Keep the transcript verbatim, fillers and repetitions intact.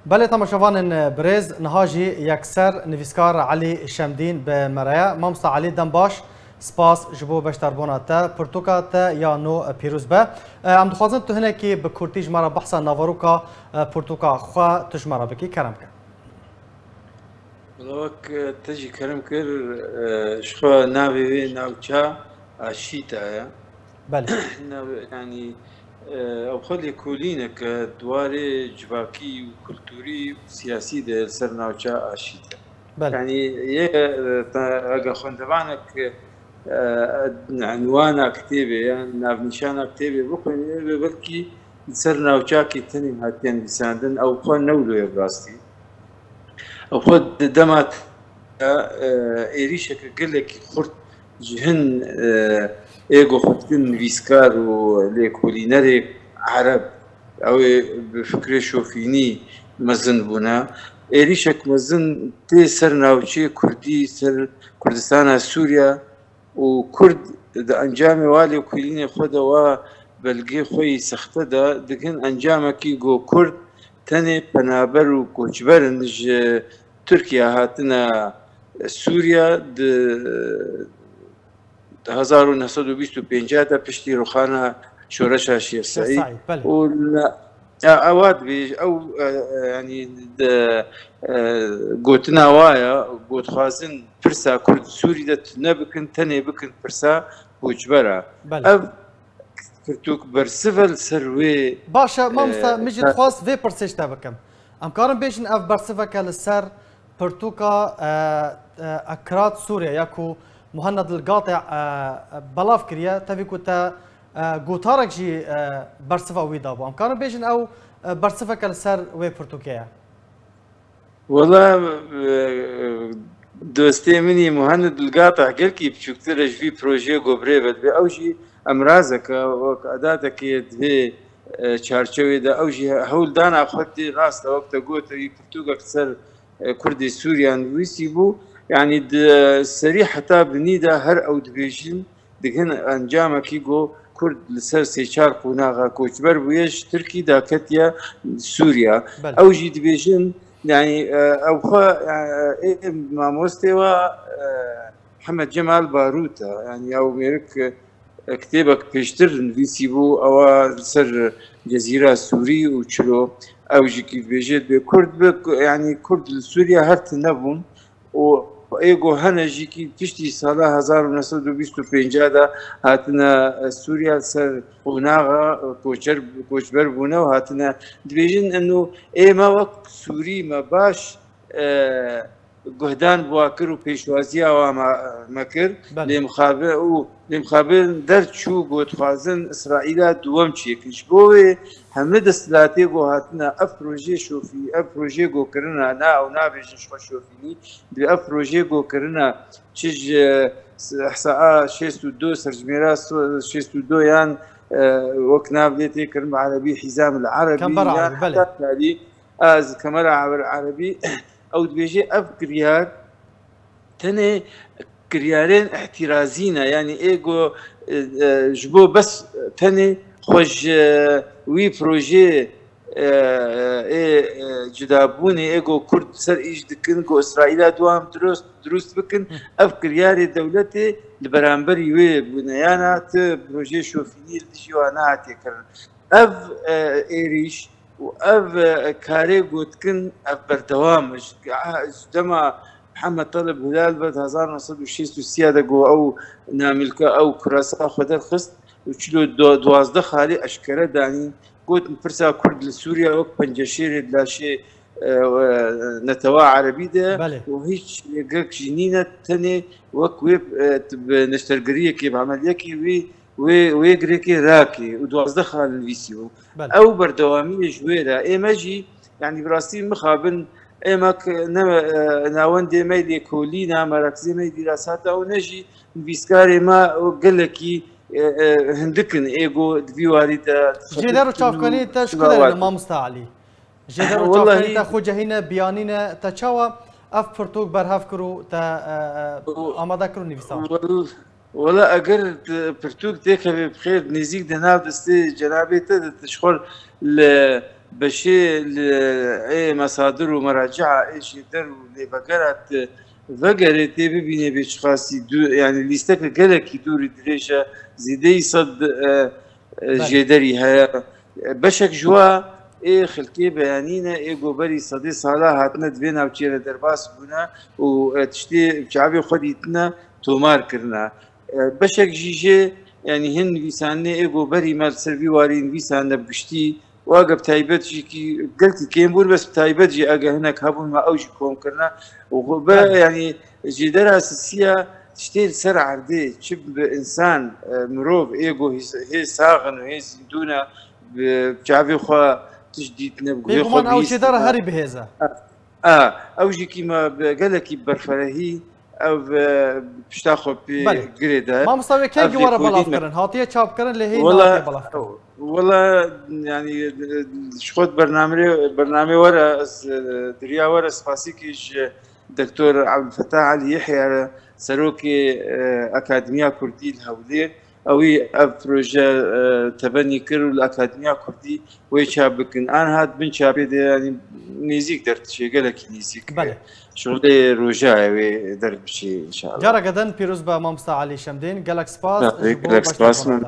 Belê temaşevanên birêz, niha jî yekser nivîskar Elî Şemdîn bi me re ye. Mamosta Elî, dem baş, spas ji bo beşdarbûna te. Pirtûka te ya nû pîroz be. Em dixwazin tu hinekî bi kurtî ji me re behsa naveroka pirtûka xwe tu ji me re bikî. Kerem ke. Wela wek te jî kerem kir, ji xwe navê wê navça Aşîta ye. Belê. Nav-, yanî, e, ew xwe lêkolînek e, di warê civakî û kulturî û siyasî de li ser navça Aşît e. Belê. Yanî, yê, e, te, ege xwendevanek, e, enwana kitêbê ya, navnîşana kitêbê bixwîne, wê belkî li ser navçakê tenê hatiye nivîsandin, ew xwe ne wilo ye bi rastî. Ew xwe di dema te, e, êrîşeke gelekî xurt ji hin, e, ê ku xwe dikin nivîskar û lêkolînerê ereb, ew ê bi fikrê şofînî mezin bûne. Êrîşek mezin tê ser navçeyê kurdî, ser Kurdistana Sûriya û kurd di encamê wa lêkolînê xwe de wa belgê xwe yî sexte de digin encamekî ku kurd tenê penaber û koçber in ji Tirkiye hatine Sûriye di hezar û neh sed û bîst û pênc de piştî rûxana Şoreşa Şêx Seîd. Seîd, belê. Û ne-, ya, ewa dibêj-, ew, e, e, yanî di, e, gotina wa ya, ku dixwazin pirsa Kurd Sûrî de tune bikin, tenê bikin pirsa koçbera. Belê. Ev pirtûk bersiv e li ser wê. Baş e, mamosta, e, min jî dixwast vê pirsê ji te bikim. Em karin bêjin ev bersiveke li ser pirtûka, e, e, Ekrat Sûriye ya ku Muhanned Ilgatê, e, e, belav kiriye, tevî ku te, e, gotarek jî, e, bersiva wî dabû. Em karin bêjin ew, e, bersiveke li ser wê pirtûkê ye. Wela, e, dostê min î Muhanned Ilgatê gelkî biçûktir e ji vî projeyê ku birêve dibe. Ew jî emrazeke, wek edatekê di vê, e, çarçewê de ew jî hewl dana xwe dê rast e, wek te got, wî pirtûkek ser e, Kurdê Sûriyan nivîsîbû. Yanî di serî heta binî de her ew dibêjin, digin encamekî ku Kurd li ser sê çar qonaxa koçber bûye, ji Tirkî daketiye Sûriya. Belê. Ew jî dibêjin, yanî, e, ew xwe, e, ê mamostê wa, e, Hemed Cemal Barût e. Yanî ew mêrik, e, kitêbek pêştir nivîsîbû, ewa li ser Cezîra Sûrî û çilo ew jî kî dibêje dibê Kurd bi, yanî Kurd li Sûriye her tune bûn û ê ku hene jî kî piştî sala hezar û neh sed û bîst û pênc de hatine Sûriye li ser qonaxa koçer, koçber bûne û hatine dibêjin eno ê me wek Sûrî me baş, e, guhdan bi wa kir û pêşwaziya wa ma, me kir. Belê. Lê mixabe-, û lê mixabin derçû got, dixwazin Îsraîla duwem çêkin. Ji bo wê hemî desthilatê ku hatine ev projeyê şofî, ev projeyê ku kirine, na ew nabêjin ji xwe şofînî, dibê ev projeyê ku kirine çi ji s-, ihsaa şêst û du, serjimêra so-, şêst û du yan, e, wek nav lê tê kirin bi erebî Hîzam el Erebî, Kember yan Erebî, belê. Heta karî, a, ez Kemera Erebî, ew dibêje ev kiryar tenê kiryarên îhtîrazî ne, yanî ê ku, e, e, ji bo bes tenê xwe ji wî projeyê, e, ê, e, cudabûnê ê ku Kurd ser îş dikin, ku Îsraîla dewam dirust, dirust bikin, ev kiryarê dewletê li beramberî wê bûne. Yana ti projeyê şofînî li dijî wan nehatiye kirin. Ev, e, êrîş û ev, e, karê gotikin ev berdewam e. Ji, ji dema Mihemed Talib Hilal ve di hezar neh sed û şêst û sê de ku ew namîlke, ew kurasa xwe derxist û çilo du-, duwazdeh xalê eşkere danîn. Gotin pirsa Kurd li Sûriye wek penceşêrê di laşê, e, e, netewa erebî de Belê. û hîç rêgek jî nîne, tenê wek wê, e, bi neştergiriyekê, bi emeliyekê wê wê, wê girêkê rakê û duwazdeh xal nivîsî bû. Belê. Ew berdewamî ye ji wê re. Ê me jî, yanî bi rastî mixabin, ê me k-, ne, e, nawendê me lêkolîna, merakzê me dîrasata û ne jî nivîskarê me û gelekî, e, e, hindik in ê ku di vî warî de Jêder û çavkanî te ji ku derê ne, mamosta Elî? Jêder û Wellahî çavkanî te xwe cehîne, biyanîne, te çawa ev pirtûk berhev kir û te, e, e, amade kir û nivîsand? Well-, Wela eger tu pirtûk têkevê bi xêr nêzîk de nav destê cenabê te de tu ji xwe li beşê li ê mesadir û meracia ê jêder û lêvegera tu vegerê tê bibînê bê çiqasî dû, yanî lîsteke gelekî dûrî dirêj e, zêdeyî sed, e, e, Belê. jêderî heye. Beşek ji wa ê xilkê beyanî ne, ê goberî sedê sala hatine di vê navçeyê de derbas bûne û, e, tiştê çavê xwe dîtine tomar kirine. E, beşek jî jê, yanî hin nivîsanê ê goberî me li ser vî warî nivîsane bi giştî û age bi taybet jî kî gelkî kêm bûn, bes bi taybet jî ege hinek hebûn me ew jî kom kirine. Û xwe be, Belê. yanî jêdera sisiya tiştê li ser erdê çi bi însan, e, mirov ê go hê, hê sax in û hê zîndû ne, bi çavê xwe tişt dîtine, bi guhê xwe Bêguman ew bihîstine. jêdera herî bihêz e. A, ew jî kî me bi gelekî berferehî ev, e, pişta xwe pê Belê. girê de. Mamosta, wê kengî Ev were lêkolîn belav me- kirin? Hatiye çapkirin, lê hê Wala, nehatiye belav kirin. wala, yanî, e, ji xwe bernameyê, bernameyê were, ez, e, diriya were spasîkî ji Doktor Ebdulfetah Elî Yehya re, serokê, e, Akademiya Kurdî li Hewlêr. Ewî ev proje, e, tebenî kir û li Akademiya Kurdî wê çap bikin. An hat bin çapê de, yanî nêzîk derdiçe, gelekî nêzîk. Belê. Şixulê rojayê wê derbiçe, înşallah. Careke din pîroz be mamosta Elî Şemdîn. Gelek spas Belê, ji bo gelek beşdar spas min. Xwe.